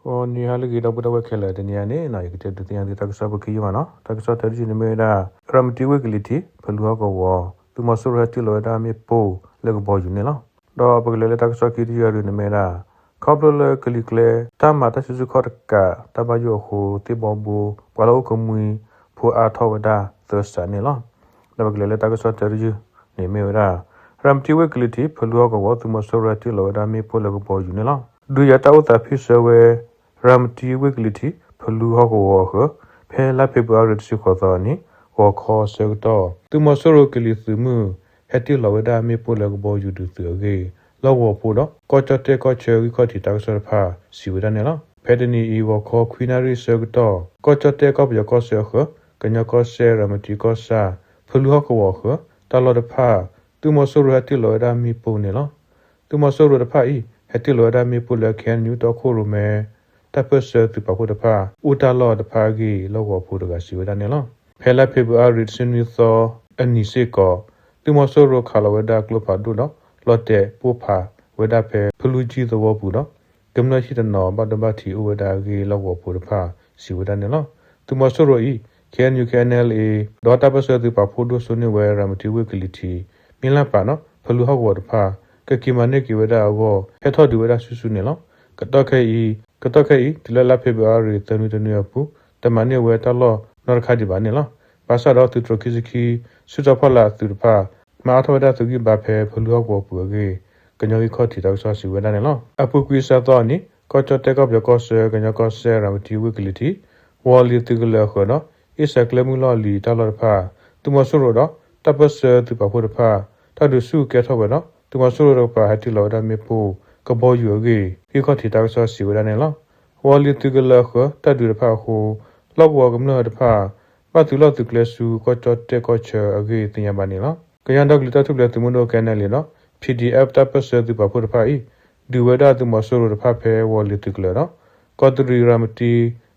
ဂီၤနံၤဟါလၢအဂ့ၤ ဒီပုၢ်ဝဲၢ်ခဲလၢာ်, တနံၤအံၤန့ၣ် ယကတဲဒုးသ့ၣ်ညါသုတၢ်ကစီၣ်ဖိခံယုၢ်မးနီၤ. တၢ်ကစီၣ်တၢတယုၢ်န့ၣ်မ့ၢ်ဝဲဒၣ် ရၤမတံဝ့ၢ်ကလံၤထံး ဖလူဟီၣ်ကဝီၤ သုးမီၤစိရိၤဟဲတ့ၢ်လီၤဝဲဒၣ်မ့ၣ်ပိၢ်လၢကဘီယူၤန့ၣ်လီၤ. ဒီးပကလဲၤလၢတၢ်ကစီၣ်ခံတယုၢ်အံၤန့ၣ်မ့ၢ်ဝဲဒၣ် ခီဖျိလၢကလံၤကျဲ တၢ်မၤတၢ်စုဆူၣ်ခီၣ်တကး တၢ်ဘၣ်ယိၣ်အဃိ သ့ၣ်ဘီဘိ ပှၤလၢအိၣ်ကမှံဖိအါထီၣ်ဝဲဒၣ်သၢစးန့ၣ်လီၤ. ဒီးပကလဲၤလၢတၢ်ကစီၣ်တၢတယုၢ်န့ၣ်မ့ၢ်ဝဲဒၣ် ရၤမတံဝ့ၢ်ကလံၤထံး ဖလူဟီၣ်ကဝီၤ သုးမီၤစိရိၤဟဲတ့ၢ်လီၤဝဲဒၣ်မ့ၣ်ပိၢ်လၢကဘီယူၤန့ၣ်လီၤ. ဒုးယၤတၢ်အိၣ်သးဖ့ၣ်ဆၢဝဲ ရၤမတံဝ့ၢ်ကလံၤထံး ဖလူဟီၣ်ကဝီၤအဃၢၤ ဖဲလါဖ့ၤဘြူၤအါရံၤတဆံဃိးသီအနံၤ ဂီၤခီဆၢကတီၢ် သုးမီၤစိရိၤကလံၤသုးမုၢ် ဟဲတ့ၢ်လီၤဝဲဒၣ်မ့ၣ်ပိၢ်လၢကဘီယူၤဒုးသုးအဂ့ၢ် လီၢ်ကဝီၤဖိဒီး ကီၢ်ကၠီၣ်တဲၣ်ကီၢ်ဆၢဂံၢ်ခီၣ်ထံးတၢ်ကစီၣ်တဖၣ် စံးဝဲဒၣ်န့ၣ်လီၤ. ဖဲတနံၤအံၤ ဂီၤခီခွံနၣ်ရံၣ်ဆၢကတီၢ် ကီၢ်ကၠီၣ်တဲၣ်ကီၢ်ပယီၤကီၢ်ဆၢအဃၢၤ ကညီကီၢ်စဲၣ် ရၤမတံကီၢ်ဆၣ် ဖလူဟီၣ်ကဝီၤအဃၢၤ တၢ်လီၢ်တဖၣ် သုးမီၤစိရိၤဟဲတ့ၢ်လီၤဝဲဒၣ်မ့ၣ်ပိၢ်န့ၣ်လီၤ. သုးမီၤစိရိၤတဖၣ်အံၤ ဟဲတ့ၢ်လီၤဝဲဒၣ်မ့ၣ်ပိၢ်လၢ ခ့ၣ်အဲၣ်ယူၣ် တီခိၣ်ရိၣ်မဲ တၢ်ပၢၢ်ဆၢသုးပာ်ဖှိၣ်တဖၣ် အိၣ်တၢ်လီၢ်တဖၣ်အဂ့ၢ် လီၢ်ကဝီၤဖိတဂၤစံးဝဲဒၣ်န့ၣ်လီၤ. ဖဲလါဖ့ၤဘြူၤအါရံၤတဆံနွံသီအနံၤစ့ၢ်ကီး သုးမီၤစိရိၤခးလီၤဝဲဒၣ်ကျိဖးဒိၣ်ဒီး လီၤတဲာ်ပိၢ်ဖးဝဲဒၣ်ဖဲဖလူကၠံသဝီပူၤဒီး ကမျၢၢ်ဟံၣ်တနီၤဘၣ်ဒိဘၣ်ထံးအိၣ်ဝဲဒၣ်အဂ့ၢ် လီၢ်ကဝီၤဖိတဖၣ်စံးဝဲဒၣ်န့ၣ်လီၤ. သုးမီၤစိရိၤအံၤ ခ့ၣ်အဲၣ်ယူၣ် ခ့ၣ်အဲၣ်ယူၣ် ဒီးတၢ်ပၢၢ်ဆၢသုးပာ်ဖှိၣ်ဒိၣ်စိန့ၢ်ဝဲ ရၤမတံဝ့ၢ်ကလံၤထံး မ့ၢ်လၢ်ပာ်ဒီး ဖလူဟီၣ်ကဝီၤတဖၣ် ကက့ၤမၤန့ၢ်က့ၤဝဲဒၣ်အဂီၢ် ဟဲထီၣ်ဒုးဝဲဒၣ်ဆူၣ်ဆူၣ်န့ၣ်လီၤ. ကတီၢ်ခဲအံၤ ကတီၢ်ခဲအံၤ တုၤလၢလါဖ့ၤဘြူၤအါရံၤသၢနွံတနွံအပူၤ တမၤန့ၢ်ဝဲတၢ်လီၢ်နီတခါဒံးဘၣ်န့ၣ်လီၤ. ဘၣ်ဆၣ်ဒီးသုးတြိၤခံဆံခံ ဆူၣ်ထီၣ်ဖီလာ်အသုးတဖၣ် မၤအါထီၣ်ဝဲဒၣ်သုးဂံၢ်ဘါဖဲဖလူဟီၣ်ကဝီၤပူၤအဂ့ၢ် ကညီဂံၢ်ခီၣ်ထံးတၢ်ကစီၣ်စံးဝဲဒၣ်န့ၣ်လီၤ. အပူၤကွံာ်အစးသီအနံၤ ကီၢ်ကၠီၣ်တဲၣ်ကီၢ်ပယီၤကီၢ်ဆၢ ကညီကီၢ်စဲၣ် ရၤမတံဝ့ၢ်ကလံၤထံး ဝီၤလ့ၤသုးကလၢၤအဃၢၤဒီး အ့ၣ်စဲးကျဲမုၢ်လီၢ်လံၤတၢ်လီၢ်တဖၣ် သုးမီၤစိရိၤဒီး တၢ်ပၢၢ်ဆၢသုးပာ်ဖှိၣ်တဖၣ် တၢ်ဒုးဆူၣ်ကဲထီၣ်ဝဲဒီး သုးမီၤစိရိၤတကပၤဟဲတ့ၢ်လီၤဝဲဒၣ်မ့ၣ်ပိၢ်ကဘီယူၤအဂ့ၢ် ဂံၢ်ခီၣ်ထံးတၢ်ကစီၣ်စံးဝဲဒၣ်န့ၣ်လီၤ. ဝီၤလ့ၤသုးကလၢၤအဃၢၤတၢ်ဒုးတဖၣ်အဃိ လီၢ်ကဝီၤကမျၢၢ်တဖၣ် ဘၣ်သုးလီၢ်သုးကျဲဆူ ကီၢ်ကၠီၣ်တဲၣ်ကီၢ်ဆၢအဂ့ၢ်သ့ၣ်ညါဘၣ်န့ၣ်လီၤ. ကညီဒီကလုာ်တၢ်ထူၣ်ဖျဲးသုးမုၢ်ဒိၣ် ခ့ၣ်အဲၣ်ယူၣ် ဒီး ပီႇဒီၣ်အၣ် တၢ်ပၢၢ်ဆၢသုးပာ်ဖှိၣ်တဖၣ်အံၤ ဒုးဝဲဒၣ်သုးမီၤစိရိၤတဖၣ်ဖဲဝီၤလ့ၤသုးကလၢၤဒီး ကီးတရံး ရၤမတံ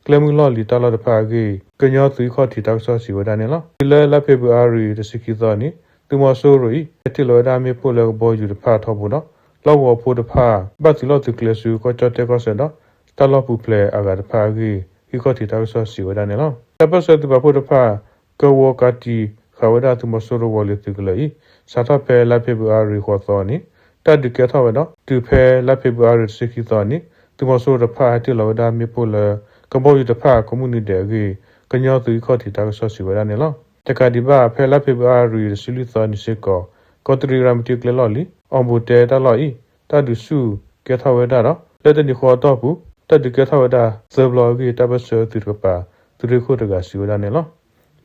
ကျဲမုၢ်လီၢ်လံၤတၢ်လီၢ်တဖၣ်အဂ့ၢ် ကညီသုးဂံၢ်ခီၣ်ထံးတၢ်ကစီၣ်စံးဝဲဒၣ်န့ၣ်လီၤ. တုၤလၢလါဖ့ၤဘြူၤအါရံၤတဆံခံသီအနံၤ သုးမီၤစိရိၤအံၤ ဟဲတ့ၢ်လီၤဝဲဒၣ်မ့ၣ်ပိၢ်လၢကဘီယူၤတဖၣ်အထီဘိဒီး လီၢ်ကဝီၤဖိတဖၣ် ဘၣ်သုးလီၢ်သုးကျဲဆူ ကီၢ်ကၠီၣ်တဲၣ်ကီၢ်ဆၢဒီး တၢ်လီၢ်ပူၤဖျဲးအဂၤတဖၣ်အဂ့ၢ် ဂံၢ်ခီၣ်ထံးတၢ်ကစီၣ်စံးဝဲဒၣ်န့ၣ်လီၤ. တၢ်ပၢၢ်ဆၢသုးပာ်ဖှိၣ်တဖၣ် ကဝီၤကးတံာ်ဃာ်ဝဲဒၣ်သုးမီၤစိရိၤဝီၤလ့ၤသုးကလၢၤအံၤ စးထီၣ်ဖဲလါဖ့ၤဘြူၤအါရံၤဃိးသီအနံၤ တၢ်ဒုးကဲထီၣ်ဝဲဒီး တုၤဖဲလါဖ့ၤဘြူၤအါရံၤတဆံခံသီအနံၤ သုးမီၤစိရိၤတဖၣ်ဟဲတ့ၢ်လီၤဝဲဒၣ်မ့ၣ်ပိၢ်လၢ ကဘီယူၤတဖၣ်ကိးမုၢ်နံၤဒဲးအဂ့ၢ် ကညီသုးဂံၢ်ခီၣ်ထံးတၢ်ကစီၣ်စံးဝဲဒၣ်န့ၣ်လီၤ. တကးဒံးဘၣ် ဖဲလါဖ့ၤဘြူၤအါရံၤတဆံလွံၢ်သီအနံၤစ့ၢ်ကီး ကီးတရံး ရၤမတံကျဲလီၢ်လံၤ အီၣ်ဘိးတဲတၢ်လီၢ်အံၤ တၢ်ဒုးဆူၣ်ကဲထီၣ်ဝဲဒၣ်ဒီး လၢတနံၤဃီအတီၢ်ပူၤ တၢ်ဒုးကဲထီၣ်ဝဲဒၣ်သၢဘျီအဂ့ၢ် တၢ်ပၢၢ်ဆၢသုးတကပၤ သုးရ့ၣ်ခိၣ်တဂၤစံးဝဲဒၣ်န့ၣ်လီၤ.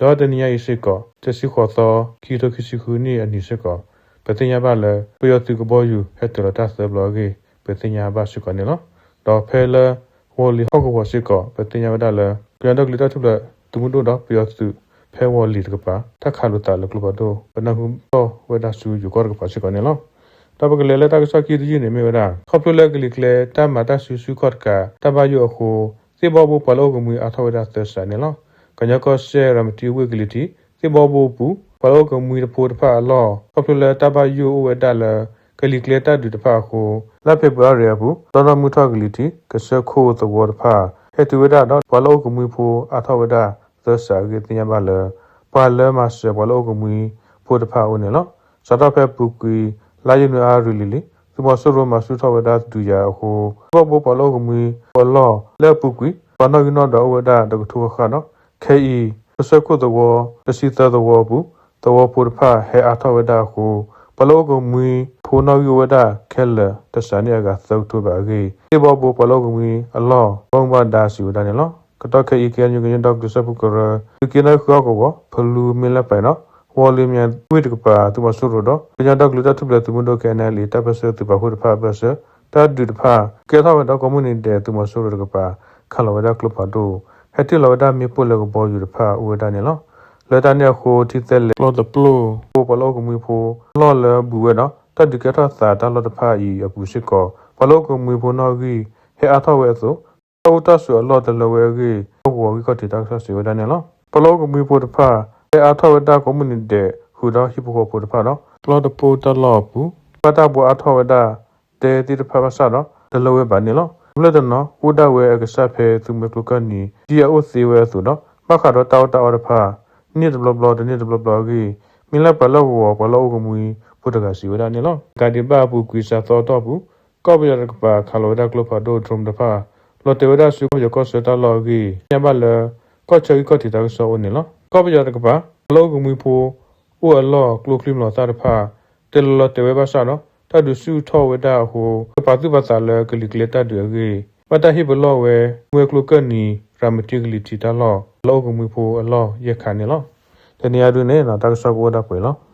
ဒီးတနံၤညါအံၤစ့ၢ်ကီး တဆံဃိးသီ ခံကထိခံဆံဃုနံၣ်အနံၤစ့ၢ်ကီး ပသ့ၣ်ညါဘၣ်လၢ ပယီၤသုးကဘီယူၤဟဲတ့ၢ်လီၤတၢ်သၢဘျီအဂ့ၢ် ပသ့ၣ်ညါဘၣ်စ့ၢ်ကီးန့ၣ်လီၤ. ဒီးဖဲလၢ ဝီၤလ့ၤဟီၣ်ကဝီၤစ့ၢ်ကီး ပသ့ၣ်ညါဝဲဒၣ်လၢ ကညီဒီကလုာ်တၢ်ထူၣ်ဖျဲးသုးမုၢ်ဒိၣ်ဒီးပယီၤသုး ဖဲဝီၤလ့ၤတကပၤ တၢ်ခးလိာ်သးလၢကျိဖးဒိၣ် ပနၢ်ဟူထီၣ်ဝဲဒၣ်ဆူယိၤကီၢ်တကပၤစ့ၢ်ကီးန့ၣ်လီၤ. ဒီးပကလဲၤလၢတၢ်ကစီၣ်ခံတယုၢ်န့ၣ်မ့ၢ်ဝဲဒၣ် ခီဖျိလၢကလံၤကျဲ တၢ်မၤတၢ်စုဆူၣ်ခီၣ်တကး တၢ်ဘၣ်ယိၣ်အဃိ သ့ၣ်ဘီဘိပှၤလၢအိၣ်ကမှံအါထီၣ်ဝဲဒၣ်သၢစးန့ၣ်လီၤ. ကညီကီၢ်စဲၣ် ရၤမတံဝ့ၢ်ကလံၤထံး သ့ၣ်ဘီဘိအပူၤ ပှၤလၢအိၣ်ကမှံတဖိတဖၣ်အလီၢ် ခီဖျိလၢတၢ်ဘၣ်ယိၣ်အိၣ်ဝဲဒၣ်လၢ ကလံၤကျဲတၢ်ဒုးတဖၣ်အဃိ လါဖ့ၤဘြူၤအါရံၤအပူၤ တီနီၣ်မုၢ်ထီၣ်ကလံၤထံး ကစၢၢ်ခိၣ်သဝီတဖၣ် ဟဲတုၤဝဲဒၣ်ဒီး ပှၤလၢအိၣ်ကမှံဖိအါထီၣ်ဝဲဒၣ်သၢစးအဂ့ၢ်သ့ၣ်ညါဘၣ်လၢ ပှၤလၢမၤစၢၤပှၤလၢအိၣ်ကမှံဖိတဖၣ်အအိၣ်န့ၣ်လီၤ. စးထီၣ်ဖဲပူၤကွံာ် လါယနူၤအါရံၤလံၤလံၤ သုးမီၤစိရိၤမၤဆူၣ်ထီၣ်ဝဲဒၣ်ဒုးယၤအဃိ သ့ၣ်ဘီဘိပှၤလၢအိၣ်ကမှံဖိအလီၢ် လၢအပူၤကွံာ် ပှၤနီၣ်ဂံၢ်နီၣ်ဒွးအိၣ်ဝဲဒၣ်တကထိဃၣ်ဃၣ်ဒီး ခဲအံၤ ကစၢၢ်ခိၣ်သဝီ တဆံသၢသဝီအပူၤ သဝီဖိတဖၣ်ဟဲအါထီၣ်ဝဲဒၣ်အဃိ ပှၤလၢအိၣ်ကမှံဖိနီၣ်ဂံၢ်အိၣ်ဝဲဒၣ်ခဲလၢာ်တစးန့ၣ်အဂၤသၢကထိဘးအဂ့ၢ် သ့ၣ်ဘီဘိပှၤလၢအိၣ်ကမှံအလီၢ် ဘၣ်မူဘၣ်ဒါစံးဝဲဒၣ်န့ၣ်လီၤ. ကတီၢ်ခဲအံၤ ခ့ၣ်အဲၣ်ယူၣ် ကညီဒီကလုာ်စၢဖှိၣ်ကရၢ သုးက့နီၣ်ဃုာ်ဟီၣ်ကဝီၤ ဖလူမ့ၢ်လၢပှဲၤဒီး ဝီၤလ့ၤမၠဲၤဝ့ၢ်တကပၤ သုးမီၤစိရိၤဒီး ကညီဒီကလုာ်တၢ်ထူၣ်ဖျဲးသုးမုၢ်ဒိၣ် ခ့ၣ်အဲၣ်ယူၣ် တၢ်ပၢၢ်ဆၢသုးပာ်ဖှိၣ်တဖၣ်အဘၢၣ်စၢၤ တၢ်ဒုးတဖၣ် ကဲထီၣ်ဝဲဒီးကိးမုၢ်နံၤဒဲး သုးမီၤစိရိၤတကပၤ ခးလီၤဝဲဒၣ်ကျိဖးဒိၣ် ဟဲတ့ၢ်လီၤဝဲဒၣ်မ့ၣ်ပိၢ်လၢကဘီယူၤတဖၣ်အိၣ်ဝဲဒၣ်န့ၣ်လီၤ. လၢတၢ်န့ၣ်အဃိ ထံသဲလဲၤကျီတပျိၢ် ပှၤလၢအိၣ်ကမှံဖိ လီၢ်လၢဘူးဝဲဒီး တၢ်ဒုးကဲထီၣ်သးတၢ်လီၢ်တဖၣ်အံၤအပူၤစ့ၢ်ကီး ပှၤလၢအိၣ်ကမှံဖိနီၣ်ဂံၢ် ဟဲအါထီၣ်ဝဲအသိး တၢ်အိၣ်တၢ်ဆိးအလီၢ်တလၢဝဲအဂ့ၢ် ဟီၣ်ကဝီၤဂံၢ်ခီၣ်ထံးတၢ်ကစီၣ်စံးဝဲဒၣ်န့ၣ်လီၤ. ပှၤလၢအိၣ်ကမှံဖိတဖၣ် ဟဲအါထီၣ်ဝဲဒၣ်ကိးမုၢ်နံၤဒဲး ဃုာ်ဒီးဟံၣ်ဖိဃီဖိတဖၣ်ဒီး ကျီတပျိၢ်တၢ်လီၢ်အပူၤ ဘၣ်တၢ်ဘှီအါထီၣ်ဝဲဒၣ် တဲသ့ၣ်တဖၣ်ဘၣ်ဆၣ်ဒီး တလၢဝဲဘၣ်န့ၣ်လီၤ. ကမျၢၢ်တနီၤ အိၣ်ဒၣ်ဝဲအကစၢ်ဖဲသုးမုၢ်ကျိၤကၢၢ်နံၤ ဒ်အအိၣ်သ့ဝဲအသိးဒီး ဘၣ်ဃးဒီးတၢ်အီၣ်တၢ်အီတဖၣ် န့ၢ်တဘျီဘျီတန့ၢ်တဘျီဘျီအဂ့ၢ် မ့ၢ်လၢပှၤလီၢ်ကဝီၤ ပှၤလီၢ်အိၣ်ကမှံဖိတဂၤစံးဝဲဒၣ်န့ၣ်လီၤ. တကးဒံးဘၣ်အပူၤကွံာ်စးသီအတီၢ်ပူၤ ကီၢ်ပယီၤတကပၤ ခးလီၤဝဲဒၣ်ကျိဖးဒိၣ် drone တဖၣ် လီၤတဲာ်ဝဲဒၣ်ဆူကီၢ်ပယီၤကီၢ်ဆၢတၢ်လီၢ်အဂ့ၢ် သ့ၣ်ညါဘၣ်လၢ ကီၢ်ဆၢဂံၢ်ခီၣ်ထံးတၢ်ကစီၣ်အိၣ်န့ၣ်လီၤ. ကီၢ်ပယီၤတကပၤ ပှၤလီၢ်အိၣ်ကမှံဖိ အိၣ်အလီၢ်ကျိချံမျိာ်သၣ်တဖၣ် တလီၤလီၤတဲာ်ဝဲဘၣ်ဆၣ်ဒီး တၢ်ဒုးဆူၣ်ထီၣ်ဝဲဒၣ်အဃိ ကပာ်သူၣ်ပာ်သးလၢကလံၤကျဲတၢ်ဒုးအဂ့ၢ် ဘၣ်တၢ်ဟ့ၣ်ပလီၢ်ဝဲ မွဲကျိၤကၢၢ်နံၤ ရၤမတံကလံၤထံးတၢ်လီၢ် ပှၤလီၢ်အိၣ်ကမှံဖိအလီၢ်ယဲၢ်ခးန့ၣ်လီၤ. တနံၤအံၤဒုန့ၣ် တၢ်ကစီၣ်ကအိၣ်ဒၣ်ပှဲၤလီၤ.